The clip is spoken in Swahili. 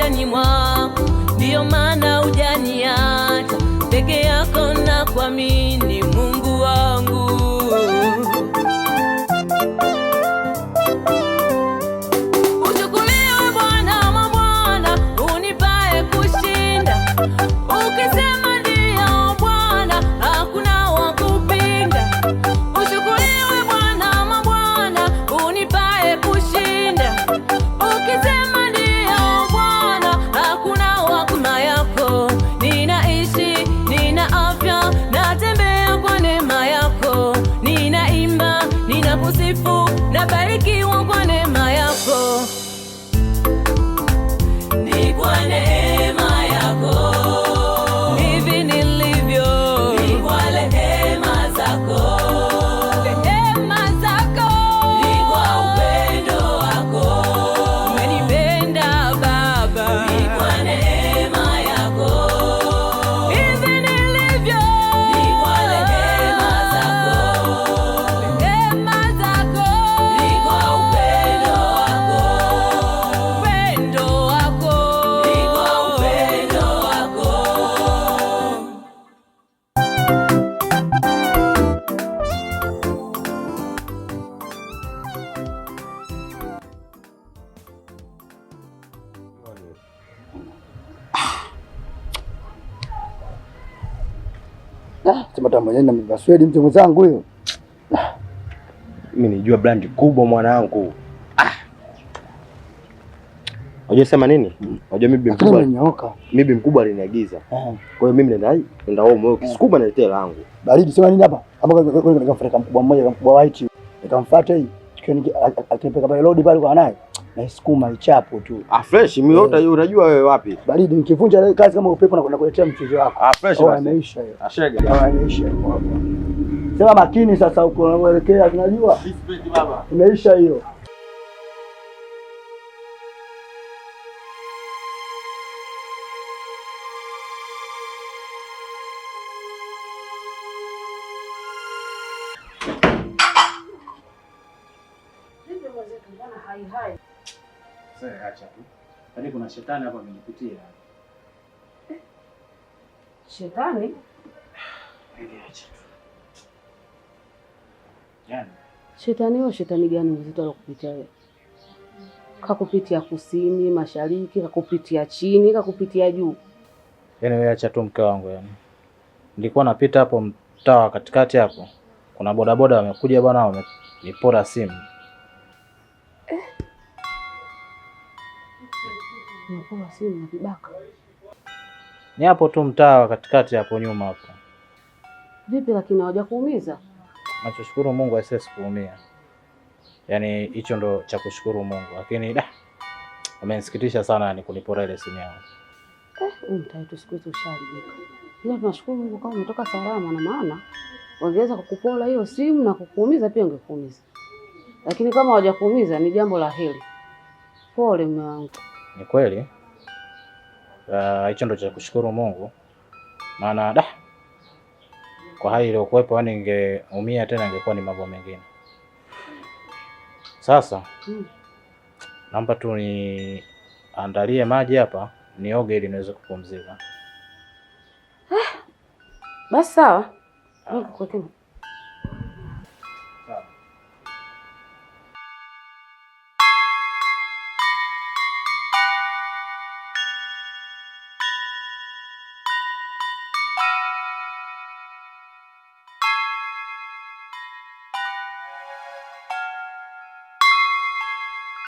Maishani mwako, ndiyo maana hujaniacha peke yako, na kuamini Mungu wangu. Uchukuliwe Bwana mabwana, unipae kushinda. Ukisema ndiyo Bwana, hakuna wa kupinga. Uchukuliwe Bwana mabwana, unipae kushinda. Ukisema ndiyo Bwana, hakuna wa kuma yako. Ninaishi, nina afya, natembea kwa neema yako. Ninaimba, ninakusifu, nabarikiwa kwa neema yako. Ni kwa neema yako hivi nilivyo, ni kwa rehema zako, rehema zako, ni kwa upendo wako umenipenda Baba, ni kwa neema yako hivi nilivyo, ni kwa rehema zako, rehema zako, ni kwa upendo wako, upendo wako, ni kwa upendo wako. Sema mwenyewe na mbaswedi mtu mwenzangu huyo. Mimi nijua brand kubwa mwanangu. Ah. Unajua sema nini? Unajua mimi Lakini mkubwa, umenyooka. mimi mkubwa aliniagiza. Kwa hiyo mimi nenda home wewe ukisukuma niletee langu. Baridi sema nini hapa? Hapo kwa nikamfuata mkubwa mmoja mkubwa white. Nikamfuata hii. Akipeka pale road pale kwa naye. Naisukuma ichapo tu. Ah, fresh mimi yote unajua wewe wapi? Baridi nikivunja kazi kama upepo na kuletea mchezo wako. Ah, fresh Oh, basi. ameisha hiyo. Ashega. Oh, ameisha hiyo. Sema makini sasa huko unaelekea unajua? Respect baba. Imeisha hiyo. Sasa acha tu. Yaani kuna shetani hapa amenipitia. Shetani? Yaani acha tu. Yaani Shetani huyo shetani gani mzito alokupitia wewe? Kakupitia kusini, mashariki, kakupitia chini, kakupitia juu. Yaani wewe acha tu mke wangu yani. Nilikuwa napita hapo mtaa wa katikati hapo. Kuna bodaboda wamekuja bwana wamenipora simu. Unapewa simu na vibaka. Ni hapo tu mtaa wa katikati hapo nyuma hapo. Vipi lakini hawajakuumiza? Nachoshukuru Mungu aisee sikuumia. Yaani hicho ndo cha kushukuru Mungu. Lakini da wamenisikitisha sana yani kunipora ile simu yangu. Huu mtaa wetu siku hizi ushaharibika. Ila tunashukuru Mungu kama umetoka salama na maana wangeweza kukupola hiyo simu na kukuumiza pia ungekuumiza. Lakini kama hawajakuumiza ni jambo la heri. Pole mume wangu. Ni kweli hicho ndo cha kushukuru Mungu, maana da kwa hali iliyokuwepo, yani ningeumia tena, ingekuwa ni mambo mengine. Sasa naomba tu niandalie maji hapa nioge ili niweze kupumzika. Basi sawa. Wewe kuweke